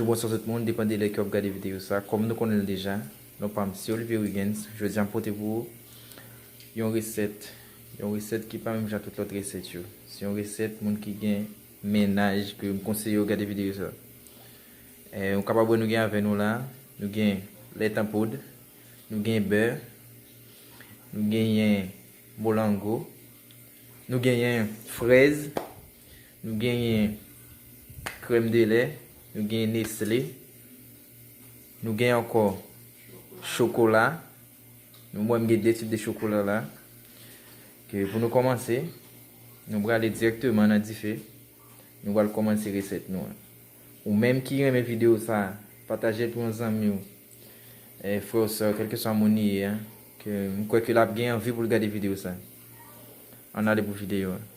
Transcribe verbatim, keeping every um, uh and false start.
Bonswa tout moun, depann de lè ke w ap gade videyo sa. Kòm nou konnen l deja, non pa m se Olivier Wiggins. Jodi a m pote pou ou yon resèt, yon resèt ki pa menm jan tout lòt resèt yo. Se yon resèt moun ki gen mennaj ke m konseye yo gade videyo sa. Eh, ou kapab wè nou gen avè nou la, nou gen lèt an poud, nou gen bè, nou genyen molango, nou genyen frèz, nou genyen krèm de lè, nou genyen Nestlé, nou genyen ankò chokola. Nou, mwen, m gen de tip de chokola la. Ke pou nou kòmanse, nou prale dirèkteman nan dife. Nou pral kòmanse resèt nou an. Ou menm ki renmen videyo sa, pataje l pou yon zanmi w, eh, frè w, sè w, kèlkeswa moun li ye a, ke m kwè ke l ap gen anvi pou l gade videyo sa. Ann ale pou videyo a.